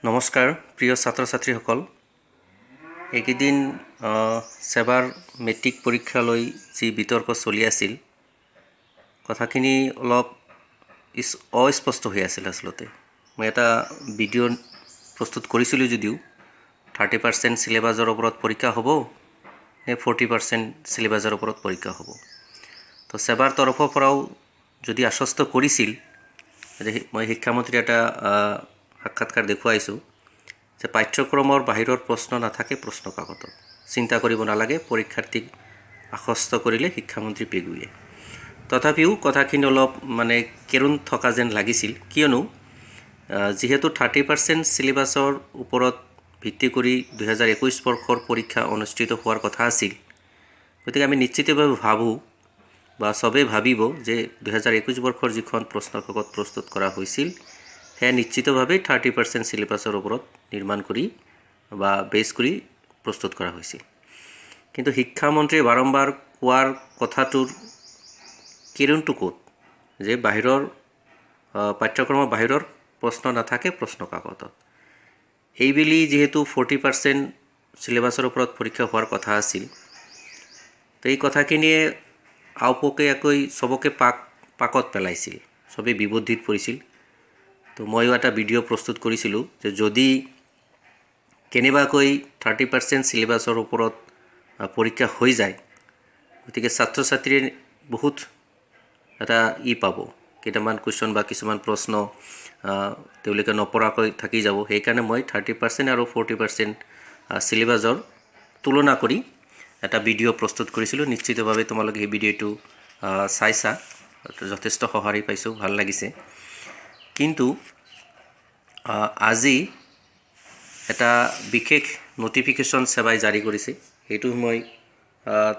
নমস্কাৰ প্ৰিয় ছাত্ৰ ছাত্ৰীসকল। এইকেইদিন ছেবাৰ মেট্ৰিক পৰীক্ষালৈ যি বিতৰ্ক চলি আছিল, কথাখিনি অলপ অস্পষ্ট হৈ আছিল। আচলতে মই এটা ভিডিঅ' প্ৰস্তুত কৰিছিলোঁ যদিও 30% চিলেবাছৰ ওপৰত পৰীক্ষা হ'ব নে 40% চিলেবাছৰ ওপৰত পৰীক্ষা হ'ব, তো ছেবাৰ তৰফৰ পৰাও যদি আশ্বস্ত কৰিছিল যে মই শিক্ষামন্ত্ৰীৰ এটা সাক্ষাৎকাৰ দেখুৱাইছোঁ যে পাঠ্যক্ৰমৰ বাহিৰৰ প্ৰশ্ন নাথাকে প্ৰশ্ন কাকতত, চিন্তা কৰিব নালাগে, পৰীক্ষাৰ্থীক আশ্বস্ত কৰিলে শিক্ষামন্ত্ৰী পেগুৱে। তথাপিও কথাখিনি অলপ মানে কেৰুণ থকা যেন লাগিছিল, কিয়নো যিহেতু 30% চিলেবাছৰ ওপৰত ভিত্তি কৰি 2021 বৰ্ষৰ পৰীক্ষা অনুষ্ঠিত হোৱাৰ কথা আছিল, গতিকে আমি নিশ্চিতভাৱে ভাবোঁ বা চবেই ভাবিব যে 2021 বৰ্ষৰ যিখন প্ৰশ্ন কাকত প্ৰস্তুত কৰা হৈছিল, সেয়া নিশ্চিতভাৱেই 30% চিলেবাছৰ ওপৰত নিৰ্মাণ কৰি বা বেছ কৰি প্ৰস্তুত কৰা হৈছিল। কিন্তু শিক্ষামন্ত্ৰীয়ে বাৰম্বাৰ কোৱাৰ কথাটোৰ কেৰুণটো ক'ত যে বাহিৰৰ পাঠ্যক্ৰমৰ বাহিৰৰ প্ৰশ্ন নাথাকে প্ৰশ্ন কাকতত? এইবেলি যিহেতু 40% চিলেবাছৰ ওপৰত পৰীক্ষা হোৱাৰ কথা আছিল, তো এই কথাখিনিয়ে আওপকীয়াকৈ চবকে পাকত পেলাইছিল, চবেই বিবুদ্ধিত পৰিছিল। তো ময়ো এটা ভিডিঅ' প্ৰস্তুত কৰিছিলোঁ যে যদি কেনেবাকৈ 30% চিলেবাছৰ ওপৰত পৰীক্ষা হৈ যায়, গতিকে ছাত্ৰ ছাত্ৰীয়ে বহুত এটা পাব, কেইটামান কুৱেশ্যন বা কিছুমান প্ৰশ্ন তেওঁলোকে নপঢ়াকৈ থাকি যাব। সেইকাৰণে মই 30% আৰু 40% চিলেবাছৰ তুলনা কৰি এটা ভিডিঅ' প্ৰস্তুত কৰিছিলোঁ। নিশ্চিতভাৱে তোমালোকে সেই ভিডিঅ'টো চাইছা, যথেষ্ট সঁহাৰি পাইছোঁ, ভাল লাগিছে। কিন্তু আজি এটা বিশেষ নটিফিকেশ্যন সেৱাই জাৰি কৰিছে, সেইটো মই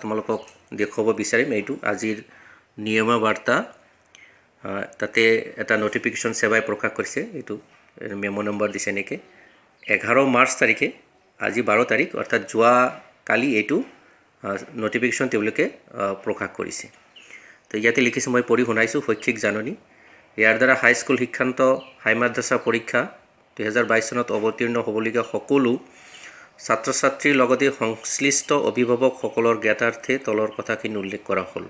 তোমালোকক দেখুৱাব বিচাৰিম। এইটো আজিৰ নিয়মীয়া বাৰ্তা, তাতে এটা নটিফিকেশ্যন সেৱাই প্ৰকাশ কৰিছে। এইটো মেম' নম্বৰ দিছে এনেকৈ 11 মাৰ্চ তাৰিখে, আজি 12 তাৰিখ, অৰ্থাৎ যোৱা কালি এইটো নটিফিকেশ্যন তেওঁলোকে প্ৰকাশ কৰিছে। তো ইয়াতে লিখিছে, মই পঢ়ি শুনাইছোঁ। শৈক্ষিক জাননী। ইয়াৰ দ্বাৰা হাইস্কুল শিক্ষান্ত, হাই মাদ্ৰাছা পৰীক্ষা 2022 চনত অৱতীৰ্ণ হ'বলগীয়া সকলো ছাত্ৰ ছাত্ৰীৰ লগতে সংশ্লিষ্ট অভিভাৱকসকলৰ জ্ঞাতাৰ্থে তলৰ কথাখিনি উল্লেখ কৰা হ'ল।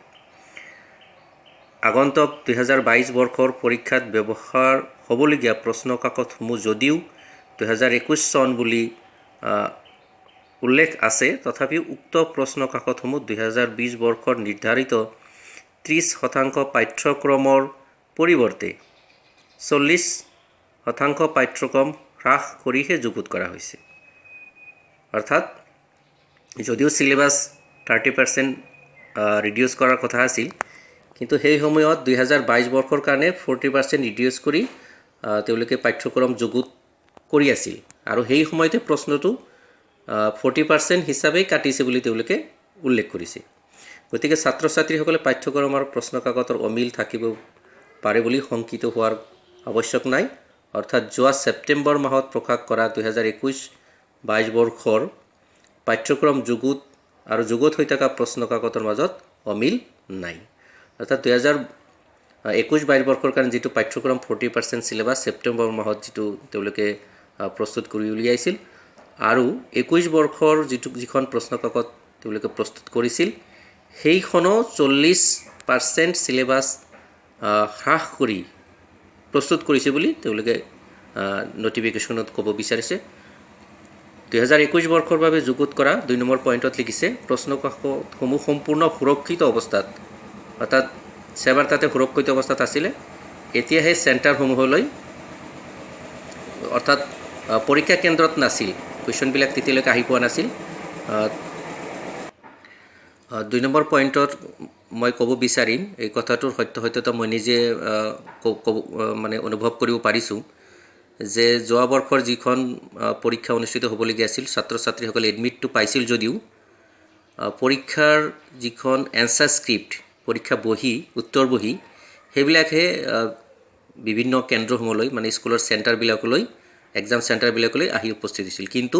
আগন্তুক 2022 বৰ্ষৰ পৰীক্ষাত ব্যৱহাৰ হ'বলগীয়া প্ৰশ্ন কাকতসমূহ যদিও 2021 চন বুলি উল্লেখ আছে, তথাপিও উক্ত প্ৰশ্ন কাকতসমূহ 2020 বৰ্ষৰ নিৰ্ধাৰিত 30% পাঠ্যক্ৰমৰ পৰিৱৰ্তে 40% পাঠ্যক্ৰম হ্ৰাস কৰিহে যুগুত কৰা হৈছে। অৰ্থাৎ যদিও চিলেবাছ 30% ৰিডিউচ কৰাৰ কথা আছিল, কিন্তু সেই সময়ত 2022 বৰ্ষৰ কাৰণে 40% ৰিডিউচ কৰি তেওঁলোকে পাঠ্যক্ৰম যুগুত কৰি আছিল আৰু সেই সময়তে প্ৰশ্নটো 40% হিচাপেই কাটিছে বুলি তেওঁলোকে উল্লেখ কৰিছে। গতিকে ছাত্ৰ ছাত্ৰীসকলে পাঠ্যক্ৰম আৰু প্ৰশ্ন কাকতৰ অমিল থাকিব পাৰে বুলি শংকিত হোৱাৰ আৱশ্যক নাই। অৰ্থাৎ যোৱা ছেপ্টেম্বৰ মাহত প্ৰকাশ কৰা 2021-22 বৰ্ষৰ পাঠ্যক্ৰম যুগুত আৰু যুগুত হৈ থকা প্ৰশ্ন কাকতৰ মাজত অমিল নাই। অৰ্থাৎ 2021-22 বৰ্ষৰ কাৰণে যিটো পাঠ্যক্ৰম 40% চিলেবাছ ছেপ্টেম্বৰ মাহত যিটো তেওঁলোকে প্ৰস্তুত কৰি উলিয়াইছিল আৰু 21 বৰ্ষৰ যিখন প্ৰশ্ন কাকত তেওঁলোকে প্ৰস্তুত কৰিছিল, সেইখনো 40% চিলেবাছ হ্ৰাস কৰি প্ৰস্তুত কৰিছে বুলি তেওঁলোকে নটিফিকেশ্যনত ক'ব বিচাৰিছে। 2021 বৰ্ষৰ বাবে যুগুত কৰা, 2 নম্বৰ পইণ্টত লিখিছে, প্ৰশ্ন কাকতসমূহ সম্পূৰ্ণ সুৰক্ষিত অৱস্থাত, অৰ্থাৎ ছেবাৰ তাতে সুৰক্ষিত অৱস্থাত আছিলে, এতিয়া সেই চেণ্টাৰসমূহলৈ, অৰ্থাৎ পৰীক্ষা কেন্দ্ৰত নাছিল, কুৱেশ্যনবিলাক তেতিয়ালৈকে আহি পোৱা নাছিল। 2 নম্বৰ পইণ্টত মই ক'ব বিচাৰিম, এই কথাটোৰ সত্যতা মই নিজে ক'ব মানে অনুভৱ কৰিব পাৰিছোঁ যে যোৱা বৰ্ষৰ যিখন পৰীক্ষা অনুষ্ঠিত হ'বলগীয়া আছিল, ছাত্ৰ ছাত্ৰীসকলে এডমিটটো পাইছিল যদিও পৰীক্ষাৰ যিখন এনচাৰ স্ক্ৰিপ্ট, পৰীক্ষা বহী, উত্তৰ বহী, সেইবিলাকহে বিভিন্ন কেন্দ্ৰসমূহলৈ, মানে স্কুলৰ চেণ্টাৰবিলাকলৈ, এক্সাম চেণ্টাৰবিলাকলৈ আহি উপস্থিত হৈছিল। কিন্তু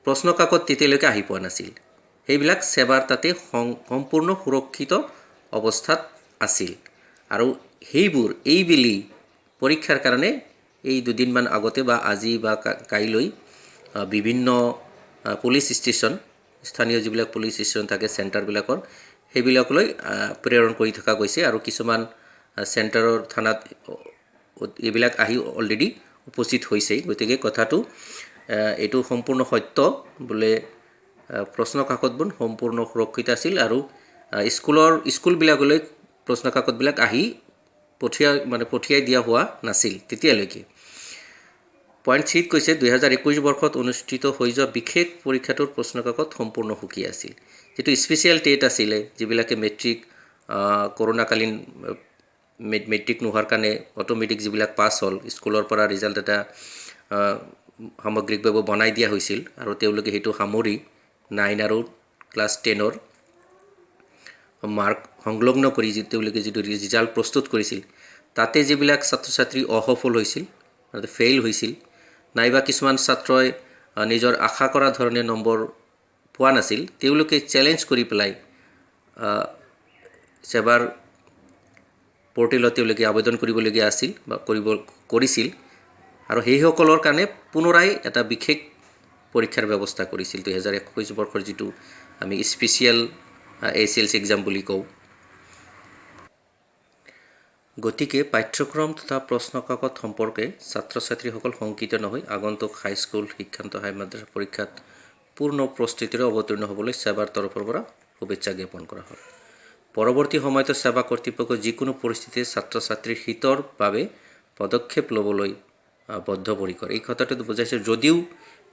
প্ৰশ্ন কাকত তেতিয়ালৈকে আহি পোৱা নাছিল। সেইবিলাক সেৱাৰ তাতে সম্পূৰ্ণ সুৰক্ষিত অৱস্থাত আছিল আৰু সেইবোৰ এইবেলি পৰীক্ষাৰ কাৰণে এই দুদিনমান আগতে বা আজি বা কাইলৈ বিভিন্ন পুলিচ ষ্টেচন, স্থানীয় যিবিলাক পুলিচ ষ্টেচন থাকে চেণ্টাৰবিলাকৰ, সেইবিলাকলৈ প্ৰেৰণ কৰি থকা গৈছে আৰু কিছুমান চেণ্টাৰৰ থানাত এইবিলাক আহি অলৰেডি উপস্থিত হৈছে। গতিকে কথাটো এইটো সম্পূৰ্ণ সত্য বোলে প্ৰশ্ন কাকতবোৰ সম্পূৰ্ণ সুৰক্ষিত আছিল আৰু স্কুলবিলাকলৈ প্ৰশ্ন কাকতবিলাক আহি মানে পঠিয়াই দিয়া হোৱা নাছিল তেতিয়ালৈকে। পইণ্ট 3ত কৈছে, 2021 বৰ্ষত অনুষ্ঠিত হৈ যোৱা বিশেষ পৰীক্ষাটোৰ প্ৰশ্ন কাকত সম্পূৰ্ণ সুকীয়া আছিল। যিটো স্পেচিয়েল টেট আছিলে, যিবিলাকে মেট্ৰিক কৰোণাকালীন মেট্ৰিক নোহোৱাৰ কাৰণে অট'মেটিক যিবিলাক পাছ হ'ল, স্কুলৰ পৰা ৰিজাল্ট এটা সামগ্ৰিকভাৱে বনাই দিয়া হৈছিল আৰু তেওঁলোকে সেইটো সামৰি 9 আৰু ক্লাছ 10ৰ মাৰ্ক সংলগ্ন কৰি তেওঁলোকে যিটো ৰিজাল্ট প্ৰস্তুত কৰিছিল, তাতে যিবিলাক ছাত্ৰ ছাত্ৰী অসফল হৈছিল, ফেইল হৈছিল, নাইবা কিছুমান ছাত্ৰই নিজৰ আশা কৰা ধৰণে নম্বৰ পোৱা নাছিল, তেওঁলোকে চেলেঞ্জ কৰি পেলাই ছেবাৰ পৰ্টেলত তেওঁলোকে আবেদন কৰিবলগীয়া আছিল বা কৰিছিল আৰু সেইসকলৰ কাৰণে পুনৰাই এটা বিশেষ পৰীক্ষাৰ ব্যৱস্থা কৰিছিল 2021 বৰ্ষৰ যিটো আমি স্পেচিয়েল এইচএলচি এক্সাম বুলি কওঁ। গতিকে পাঠ্যক্ৰম তথা প্ৰশ্নকাকত সম্পৰ্কে ছাত্ৰ ছাত্ৰীসকল শংকিত নহৈ আগন্তুক হাইস্কুল শিক্ষান্ত, হাই মাদ্ৰাছা পৰীক্ষাত পূৰ্ণ প্ৰস্তুতিৰে অৱতীৰ্ণ হ'বলৈ সেৱাৰ তৰফৰ পৰা শুভেচ্ছা জ্ঞাপন কৰা হ'ল। পৰৱৰ্তী সময়তো সেৱা কৰ্তৃপক্ষই যিকোনো পৰিস্থিতিত ছাত্ৰ ছাত্ৰীৰ হিতৰ বাবে পদক্ষেপ ল'বলৈ বদ্ধপৰিকৰ। এই কথাটোত বুজাইছে, যদিও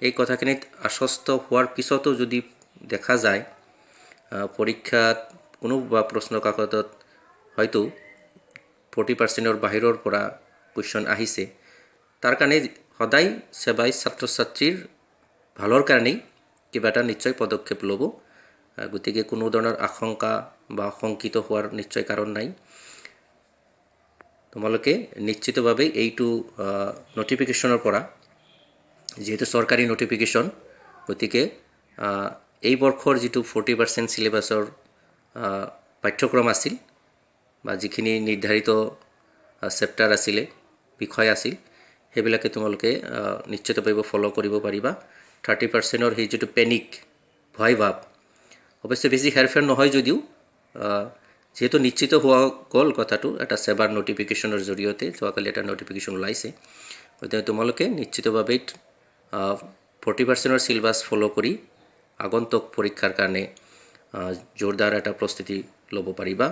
এই কথাখিনিত আশ্বস্ত হোৱাৰ পিছতো যদি দেখা যায় পৰীক্ষাত কোনো বা প্ৰশ্ন কাকতত হয়তো 40%ৰ বাহিৰৰ পৰা কুৱেশ্যন আহিছে, তাৰ কাৰণে সদায় সেৱাই ছাত্ৰ ছাত্ৰীৰ ভালৰ কাৰণেই কিবা এটা নিশ্চয় পদক্ষেপ ল'ব। গতিকে কোনো ধৰণৰ আশংকা বা শংকিত হোৱাৰ নিশ্চয় কাৰণ নাই। তোমালোকে নিশ্চিতভাৱে এইটো নটিফিকেশ্যনৰ পৰা, যিহেতু চৰকাৰী নটিফিকেশ্যন, গতিকে এই বৰ্ষৰ যিটো 40% চিলেবাছৰ পাঠ্যক্ৰম আছিল বা যিখিনি নিৰ্ধাৰিত চেপ্টাৰ আছিলে, বিষয় আছিল, সেইবিলাকে তোমালোকে নিশ্চিতভাৱে ফ'ল' কৰিব পাৰিবা। 30%ৰ সেই যিটো পেনিক, ভয় ভাৱ, অৱশ্যে বেছি হেৰফেৰ নহয় যদিও যিহেতু নিশ্চিত হোৱা গ'ল কথাটো এটা ছেবাৰ নটিফিকেশ্যনৰ জৰিয়তে, যোৱাকালি এটা নটিফিকেশ্যন ওলাইছে, গতিকে তোমালোকে নিশ্চিতভাৱে 40%ৰ চিলেবাছ ফ'ল' কৰি আগন্তুক পৰীক্ষাৰ কাৰণে জোৰদাৰ এটা প্ৰস্তুতি ল'ব পাৰিবা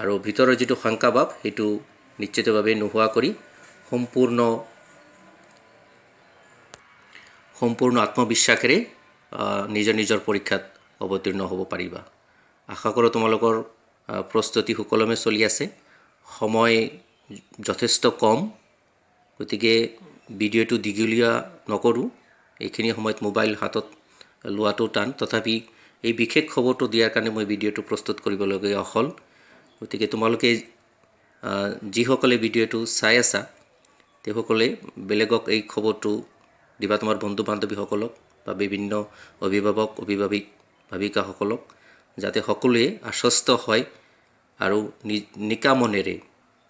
আৰু ভিতৰৰ যিটো শংকাভাৱ, সেইটো নিশ্চিতভাৱে নোহোৱা কৰি সম্পূৰ্ণ সম্পূৰ্ণ আত্মবিশ্বাসেৰে নিজৰ নিজৰ পৰীক্ষাত অৱতীৰ্ণ হ'ব পাৰিবা। আশা কৰোঁ তোমালোকৰ প্ৰস্তুতি সুকলমে চলি আছে। সময় যথেষ্ট কম, গতিকে ভিডিঅ'টো দীঘলীয়া নকৰোঁ। এইখিনি সময়ত মোবাইল হাতত লোৱাটো টান, তথাপি এই বিশেষ খবৰটো দিয়াৰ কাৰণে মই ভিডিঅ'টো প্ৰস্তুত কৰিবলগীয়া হ'ল। গতিকে তোমালোকে যিসকলে ভিডিঅ'টো চাই আছা, তেওঁসকলে বেলেগক এই খবৰটো দিবা, তোমাৰ বন্ধু বান্ধৱীসকলক বা বিভিন্ন অভিভাৱক, অভিভাৱিক, ভাৱিকাসকলক, যাতে সকলোৱে আশ্বস্ত হয় আৰু নিকা মনেৰে,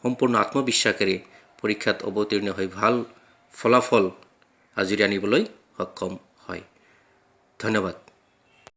সম্পূৰ্ণ আত্মবিশ্বাসেৰে পৰীক্ষাত অৱতীৰ্ণ হৈ ভাল ফলাফল আজুৰি আনিবলৈ সক্ষম হয়। ধন্যবাদ।